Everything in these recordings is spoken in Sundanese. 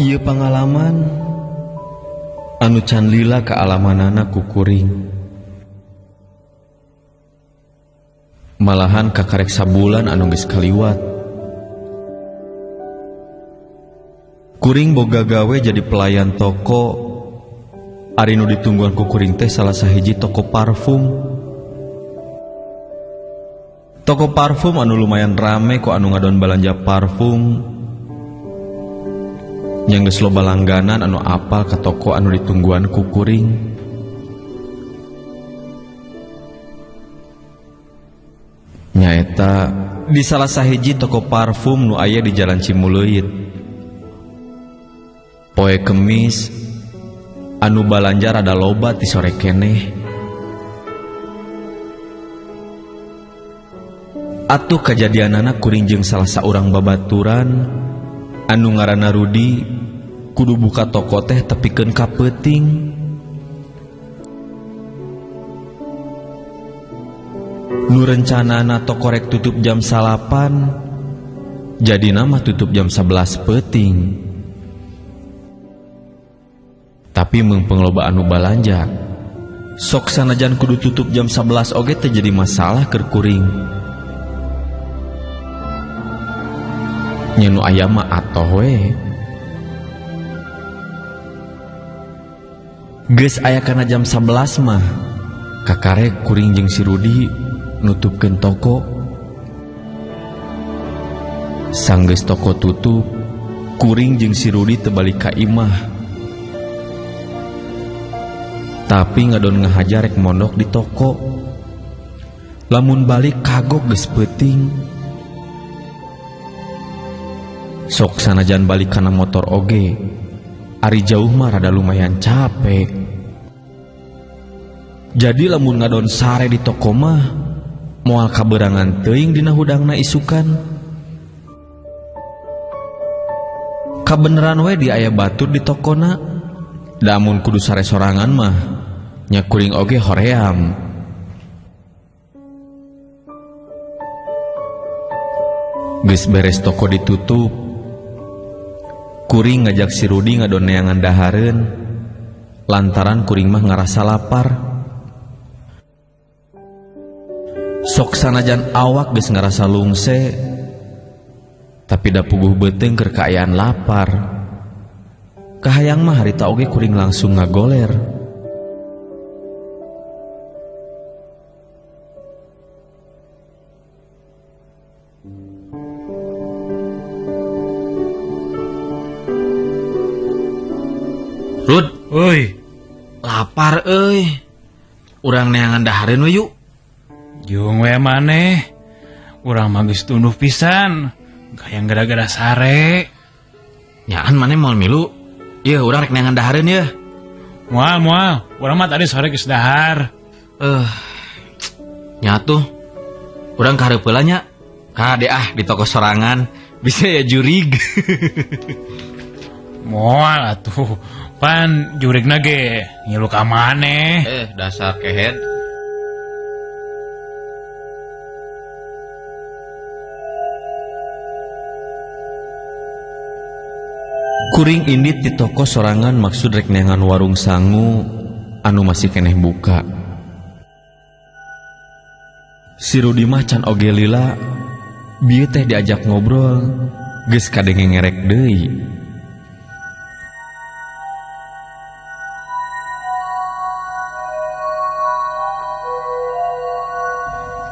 Ieu pangalaman anu can lila kaalamanana ku kuring. Malahan kakarek sabulan anu geus kaliwat. Kuring boga gawe jadi pelayan toko. Ari nu ditungguan ku kuring teh salah sahiji toko parfum. Toko parfum anu lumayan rame ku anu ngadon balanja parfum. Yang geus loba langganan anu apal ka toko anu ditungguan ku kuring. Nyaeta di salah sahiji toko parfum nu aya di Jalan Cimuleuit. Poe Kemis anu balanja rada loba ti sore keneh. Atuh kajadianana kuring jeung salah saurang babaturan anu ngaranna Rudi kudu buka toko teh tepikeun ka peuting. Nu rencanana toko rek tutup jam 9, jadina mah tutup jam 11 peuting. Tapi meungpeung loba anu balanja, sok sanajan kudu tutup jam 11 oge teh jadi masalah keur kuring. Nya nu aya mah atoh we. Geus aya kana jam 11 mah kakarek kuring jeung si Rudi nutupkeun toko. Sanggeus toko tutup, kuring jeung si Rudi teu balik ka imah. Tapi ngadon ngahajar rek mondok di toko. Lamun balik kagok geus peuting. Sok sanajan balik kana motor oge, ari jauh mah rada lumayan capek. Jadi lamun ngadon sare di toko mah moal kaberangan teuing dina hudangna isukan. Kabeneran we di aya batur di tokona. Da amun kudu sare sorangan mah nya kuring oge hoream. Geus beres toko ditutup, kuring ngajak si Rudi ngadon neangan dahareun lantaran kuring mah ngarasa lapar. Sok sanajan awak geus ngarasa lungse, tapi da puguh beuteung keur kaayaan lapar. Kahayang mah harita oge kuring langsung ngagoler. Rud, euy, lapar euy. Urang neangan dahareun we yuk. Jeung we maneh. Urang mah geus tunduh pisan, hayang gara-gara sare. Nyaan maneh moal milu. Yeuh, urang rek neangan dahareun yeuh. Moal, moal. Urang mah tadi sore geus dahar. Nya tuh. Urang ka hareup heula nya. Kade ah di toko sorangan, bisa ya jurig. Moal atuh. Pan jurigna ge ngilu ka maneh. Dasar kehed. Kuring indit di toko sorangan maksud rek neangan warung sangu anu masih keneh buka. Si Rudi mah can oge lila, bieu teh diajak ngobrol, geus kadenge ngerek deui.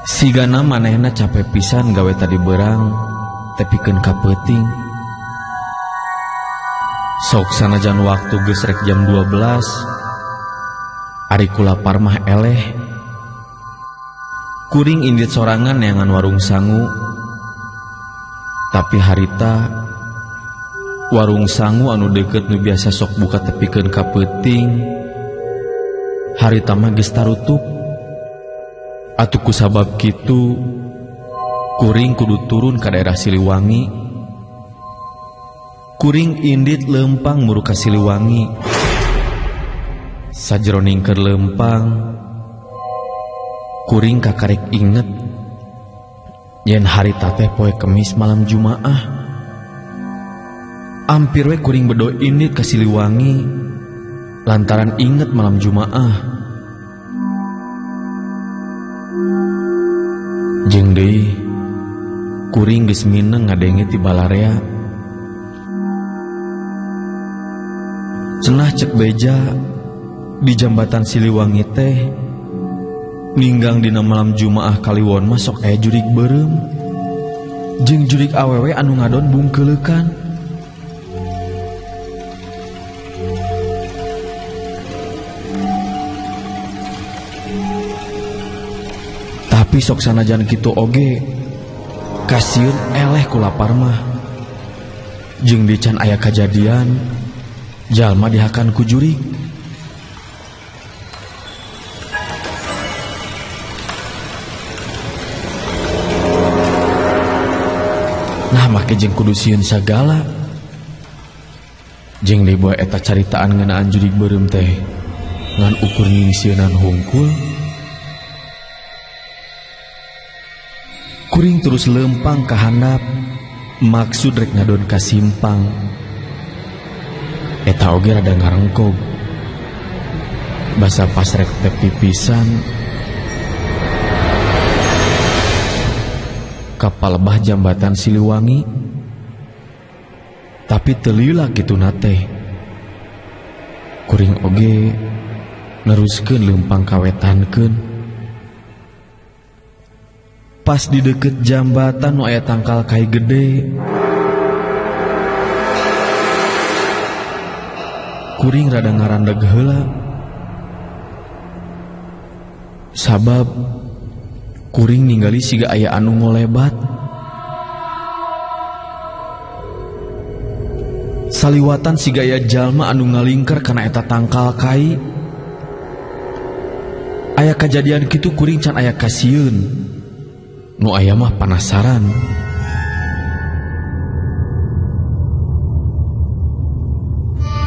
Sigana manehna capek pisan gawe tadi berang, tepikeun ka peuting. Sok sanajan waktu geus rek jam 12, ari ku lapar mah eleh. Kuring indit sorangan neangan warung sangu. Tapi harita warung sangu anu deukeut nu biasa sok buka tepikeun ka peuting, harita mah geus tarutup. Atuh kusabab kitu kuring kudu turun ka daerah Siliwangi. Kuring indit lempang muru ka Siliwangi. Sajroning keur lempang, kuring kakarek inget yen harita teh poe Kemis malam Jumaah. Ampir we kuring bedo indit ka Siliwangi lantaran inget malam Jumaah. Jeung deui kuring geus mineng ngadenge ti balarea. Cenah cek beja di jambatan Siliwangi teh ninggang dina malam Jumaah Kaliwon mah sok aya jurig beureum jeung jurig awewe anu ngadon bungkeuleukan. Tapi sok sanajan kitu oge kasieun eleh ku lapar mah. Jeung dican aya kajadian jalma dihakan ku jurig. Nah make jeung kudu sieun sagala. Jeung deui boe eta caritaan ngeunaan jurig beureum teh ngan ukur nyingsieunan hungkul. Kuring terus lempang ka handap maksud rek ngadon ka simpang. Eta oge rada ngarengkog. Basa pas rek tepi pisan kapal bah jambatan Siliwangi. Tapi teu lila kituna teh. Kuring oge neruskeun leumpang kawetankeun. Pas di deket jambatan nu aya tangkal kai gede, kuring rada ngarandeg heula. Sabab kuring ningali siga aya anu ngolebat. Saliwatan siga aya jalma anu ngalingkar kana eta tangkal kai. Aya kajadian kitu kuring can aya kasieun. Nu aya mah panasaran.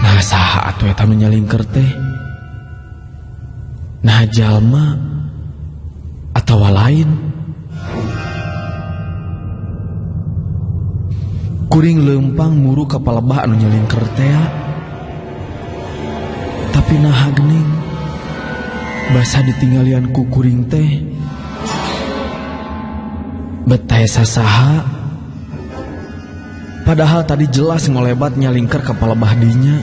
Nah saha atuh eta nu nyalingker teh? Nah jalma atawa lain? Kuring leumpang muru ka palebah anu nyalingker teh. Tapi naha geuning basa ditinggalian ku kuring teh betah sasaha. Padahal tadi jelas ngolebat nyalingker ka palebah dinya.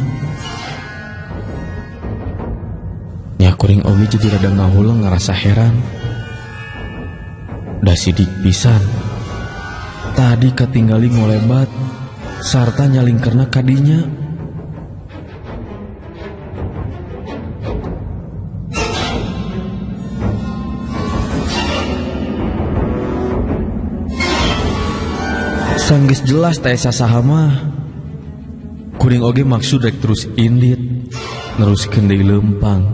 Nya kuring oge jadi rada ngahuleng ngarasa heran. Da sidik pisan. Tadi katinggali ngolebat sarta nyalingkerna kadinya. Sanggeus jelas teh sasaha mah. Kuring oge maksud rek terus indit neruskeun deui leumpang.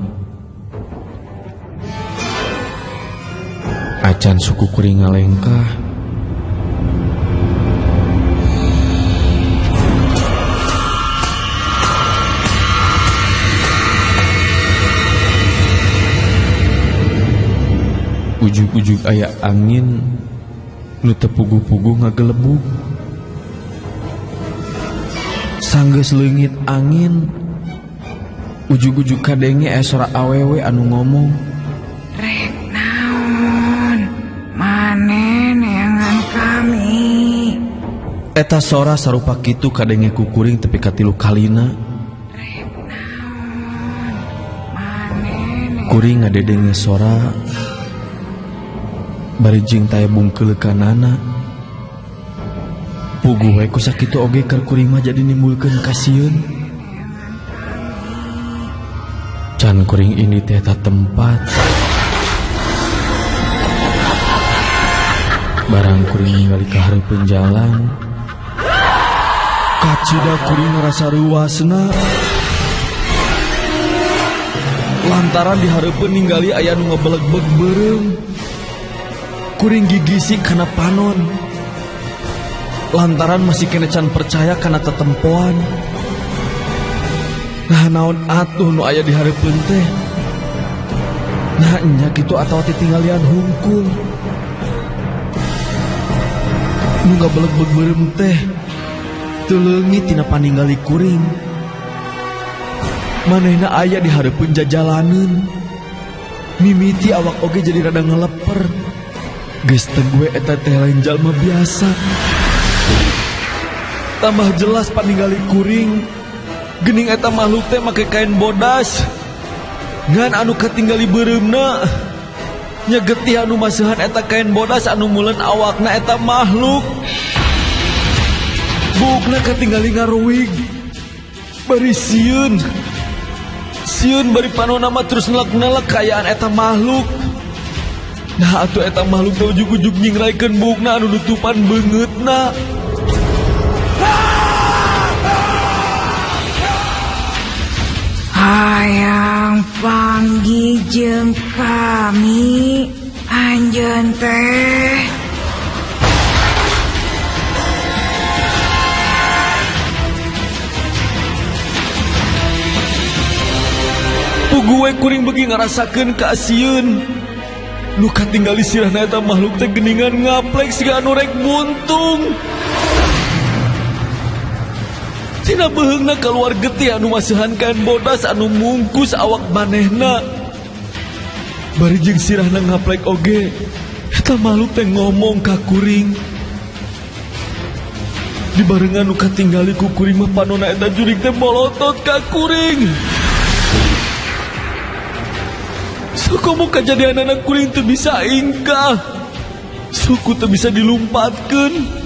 Acan suku kuring ngalengkah. Ujug-ujug aya angin nu teu puguh-puguh ngagelebug. Sanggeus leungit angin, ujug-ujug kadenge aya sora awewe anu ngomong. Rek naon maneh neangan kami? Eta sora sarupa kitu kadenge ku kuring tepi ka tilu kalina. Rek naon maneh? Kuring ngadedenge sora bari jeung taya bungkeuleukanana. Puguh we ku sakitu oge keur kuring mah jadi nimbulkeun kasieun. Can kuring ini teh eta tempat. Barang kuring ningali ka hareupeun jalan, kacida kuring ngarasa reuasna. Lantaran di hareupeun ningali aya nu ngebelegbeg beureum. Kuring gigisik kana panon. Lantaran masih kene can percaya kana tetempoan. Nah naon atuh nu aya di hareupeun teh? Nah nya kitu atawa titinggalian hungkul. Nu ngabelegbeg beureum teh. Teu leungit tina paninggali kuring. Manehna aya di hareupeun jajalaneun. Mimiti awak oge jadi rada ngeleper. Geus teu gue eta teh lain jalma biasa. Tambah jelas paningali kuring. Gening eta makhluk teh make kain bodas. Ngan anu katinggali beureumna. Nya getih anu maseuhan eta kain bodas anu mulen awakna eta makhluk. Buukna katinggali ngaruwig. Bari sieun. Sieun bari panonna mah terus nelek-nelek kaayaan eta makhluk. Nah atuh eta makhluk teh ujug-ujug nyingraikeun buukna anu nutupan beungeutna. Hayang panggih jeung kami anjeun teh. Puguh we kuring beuki ngarasakeun kaasieun. Nu katinggali sirahna eta makhluk teh geuningan ngaplek siga anu rek buntung. Tina beuheungna kaluar getih anu maseuhan kain bodas anu mungkus awak manehna. Bari jeung sirahna ngaplek oge, eta makhluk teh ngomong ka kuring. Dibarengan nu katinggali ku kuring mah panonna eta jurig teh molotot ka kuring. Sukomo kajadian anak kuring teu bisa ingkah. Suku teu bisa dilumpatkeun.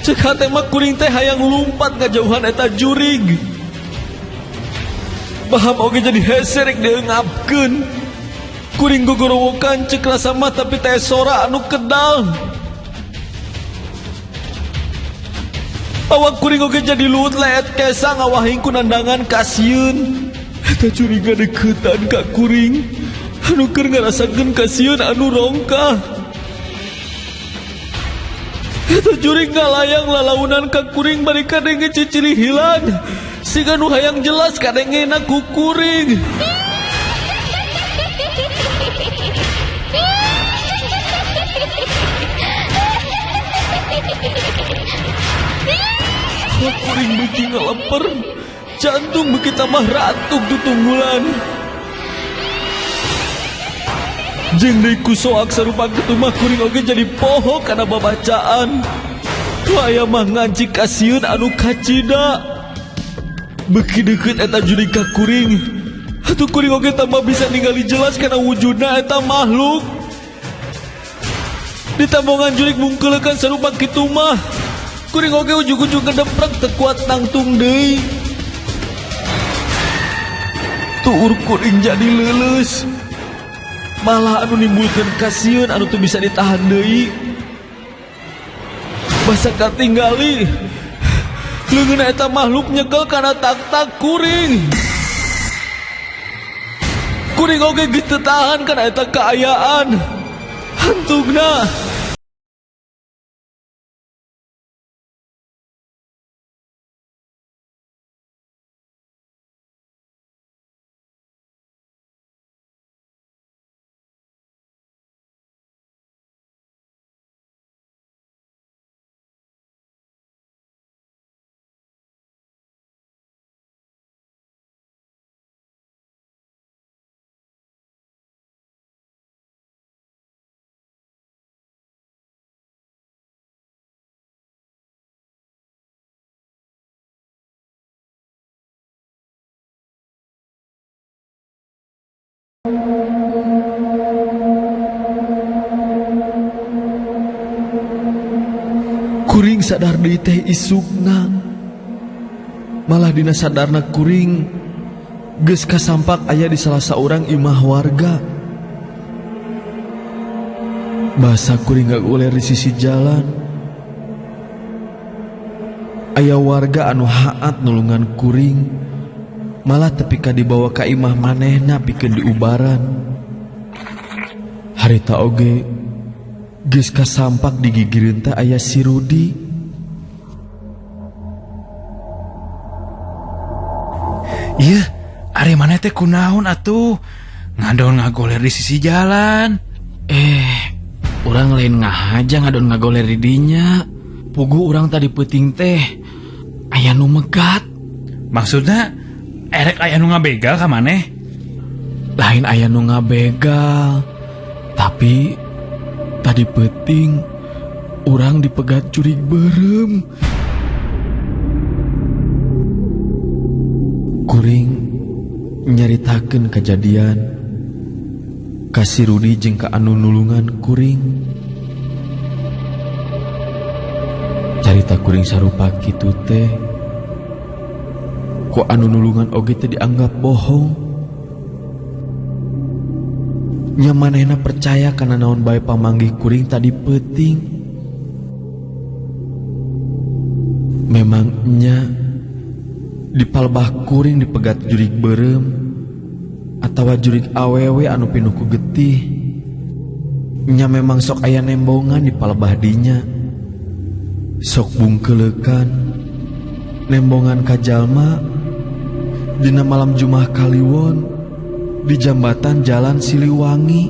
Cek hate mah kuring teh hayang lumpat ngajauhan eta jurig. Baham oge jadi hese rek dieungapkeun. Kuring gogorowokan cek rasa mah tapi teh sora anu kedal. Awak kuring oge jadi luhut leet kesang ngawahing ku nandangan kasieun. Eta jurig ngadeukeutan ka kuring. Anu keur ngarasakeun kasieun anu rongkah. Eta jurig ngalayang lalaunan ka kuring bari kadenge cicirihilan. Siga nu hayang jelas kadengena ku kuring. Kuring beuki ngaleper, jantung beuki tambah ratuk tutunggulan. Jeung deui ku soak sarupa kitu mah kuring oge jadi poho kana babacaan. Tu aya mah nganci kasieun anu kacida. Beuki deukeut eta jurig ka kuring. Atuh kuring oge tambah bisa ningali jelas kana wujudna eta makhluk. Ditambongan jurig mungkeulekan sarupa kitu mah. Kuring oge ujug-ujug ngedemprek teu kuat nangtung deui. Tuur kuring jadi leuleus. Malah anu nimbulkeun kasieun anu teu bisa ditahan deui. Basa katinggali leungeun eta makhluk nyekel kana tak-tak kuring. Kuring oge geus teu tahan kana eta kaayaan. Hantugna kuring sadar deui teh isukna. Malah dina sadarna kuring geus kasampak aya di salah saurang imah warga. Basa kuring ngaguler di sisi jalan. Aya warga anu haat nulungan kuring. Malah tepi ka dibawa ka imah manehna pikeun diubaran. Harita oge geus kasampak di gigireun teh aya si Rudi. Ieu, ari maneh teh kunaon atuh? Ngadon ngagoler di sisi jalan. Urang lain ngahaja ngadon ngagoler di dinya. Puguh urang tadi peuting teh aya Aya nu megat. Maksudna erek aya nu ngabegal ka maneh? Lain aya nu ngabegal, tapi tadi peuting urang dipegat jurig beureum. Kuring nyaritakeun kajadian ka si Rudi jeung ka anu nulungan kuring. Carita kuring sarupa kitu teh ku anu nulungan oge teh dianggap bohong. Nya manehna percaya kana naon bae pamanggih kuring tadi peuting. Memang nya di palbah kuring dipegat jurig beureum atawa jurig awewe anu pinuh ku getih. Nya memang sok aya nembongan di palbah dinya. Sok bungkeleukan nembongan ka jalma dina malam Jumat Kaliwon di jambatan Jalan Siliwangi.